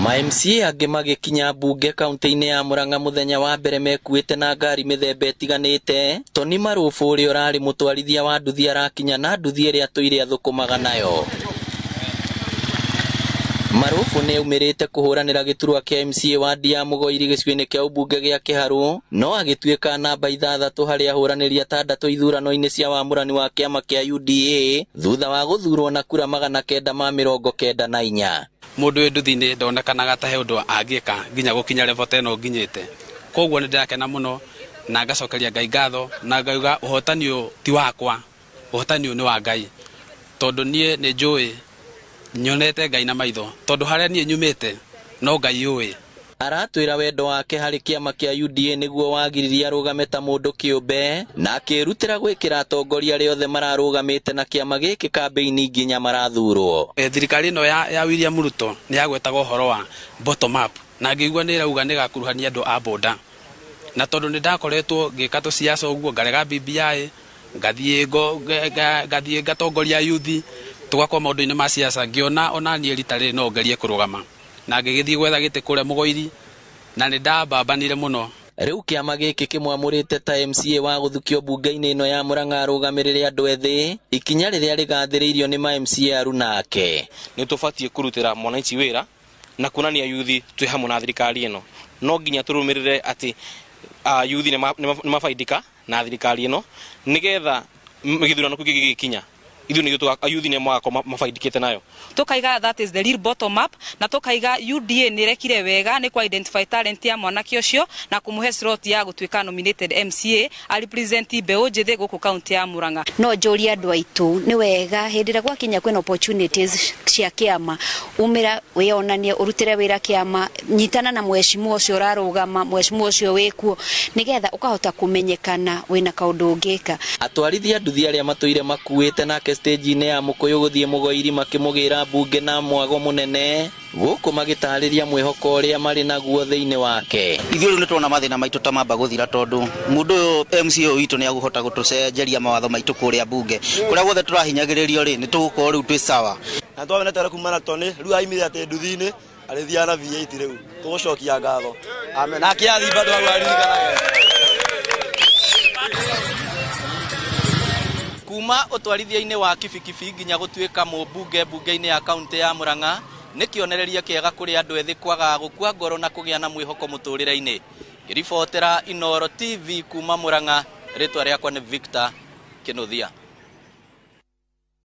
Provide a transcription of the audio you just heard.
Ma MCA angĩ magĩkinya mbunge kaunti-inĩ ya Murang'a mũthenya wa mbere mekuĩte na ngari mĩthemba ĩtiganĩte. Tony Marũbũ ũrĩa ũrarĩ mũtwarithia wa nduthi arakinya na nduthi ĩrĩa atũire athũkũmaga nayo. Marũbũ nĩ aumĩrĩte kũhũranĩra gĩturwa kĩa MCA wadi ya Mũgoiri gĩcigo-inĩ kĩa ũmbunge gĩa Kĩharũ, no agĩtuĩka namba 6 harĩ ahũranĩri 6 ithurano-inĩ cia wamũrani wa kĩama kĩa UDA thutha wa gũthurwo na kura 994. Mũndũ wĩ nduthi-inĩ ndonekanaga ta he ũndũ angĩka nginya gũkinya level ta ĩno nginyĩte. Koguo nĩ ndĩrakena mũno na ngacokeria Ngai ngatho na ngauga ũhotani ũyũ ti wakwa, ũhotani ũyũ nĩ wa Ngai, tondũ niĩ nĩ njũĩ nyonete Ngai na maitho, tondũ harĩa niĩ nyumĩte no Ngai ũĩ. Aratwĩra wendo wake harĩ kĩama kĩa UDA nĩguo wagiririe arũgame ta mũndũ kĩũmbe na akĩrutĩra gwĩkĩra atongoria arĩa othe mararũgamĩte na kĩama gĩkĩ kambĩini nginya marathurwo. Thirikari ĩno ya William Ruto nĩ yagwetaga ũhoro wa bottom up na ngĩigua nĩ ĩrauga nĩ ĩgakuruhania andũ a boda, na tondũ nĩ ndakoretwo ngĩka tũciaca ũguo ngarega BBI, ngathiĩ ngatongoria yuthi tũgakorwo maũndũ-inĩ ma siasa, ngĩona ona niĩ rita rĩrĩ no ngerie kũrũgama na ngĩgĩthiĩ gwetha gĩtĩ kũrĩa Mũgoiri na nĩ ndabambanire mũno. Rĩu kĩama gĩkĩ kĩmwamũrĩte ta MCA wa gũthukio mbunge-inĩ ĩno ya Murang'a arũgamĩrĩre andũ ethĩ, ikinya rĩrĩa rĩgathĩrĩirio nĩ ma MCA aruna ake. Nĩ tũbatiĩ kũrutĩra mwananchi wĩra na kuonania yuthi twĩ hamwe na thirikari ĩno. No nginya tũrũmĩrĩre atĩ yuthi nĩ mabaidika na thirikari ĩno nĩgetha gĩthurano kĩu gĩgĩkinya ithuĩ nĩ ithuĩ yuthi nĩ magakorwo mabaidikĩte nayo. Tukaiga that is the real bottom up, na tukaiga UDA nĩ rekire wega nĩ ku identify talent ya mwanake ũcio na kũmũhe slot ya gũtuĩka nominated MCA a represent mbeũ njĩthĩ gũkũ kaunti ya Murang'a. No njũrie andũ aitũ nĩ wega hĩndĩ ĩrĩa gwakinya kwĩna opportunities cia kĩama, umĩra wĩonanie ũrutĩre wĩra kĩama, nyitana na mheshimiwa ũcio ũrarũgama, mheshimiwa ũcio wĩkuo, nĩgetha ũkahota kũmenyekana wĩna kaũndũ ũngĩka. Atwarithia nduthi arĩa matũire makuĩte nake stage-inĩ ya Mũkũyũ gũthiĩ Mũgoiri makĩmũgĩra mbunge na mwago mũnene gũkũ magĩtarĩria mwĩhoko ũrĩa marĩ naguo thĩinĩ wake. Ithuĩ rĩu nĩtuona mathĩna maitũ ta mamba gũthira tondũ mũndũ ũyũ MCA ũyũ witũ nĩagũhota gũtũcenjeria mawatho maitũ kũrĩa mbunge. Kũrĩa guothe tũrahinyagĩrĩrio rĩ, nĩtũgũkorwo rĩu twĩ sawa. Na twamenete rĩu kuma na Tony, rĩu aimire atĩ nduthi-inĩ arĩthiaga na V8 rĩu. Tũgũcokia ngatho. Amen. Nake athiĩ bado hau aririkanage. Kuma ũtwarithia-inĩ wa kibikibi nginya gũtuĩka mũmbunge mbunge-inĩ ya kaunti ya Murang'a nĩ kĩonereria kĩega kũrĩ andũ ethĩ kwaga gũkua ngoro na kũgĩa na mwĩhoko mũtũrĩre-inĩ. Ngĩribotera Inooro TV kuma Murang'a, rĩtwa rĩakwa nĩ Victor Kĩnuthia.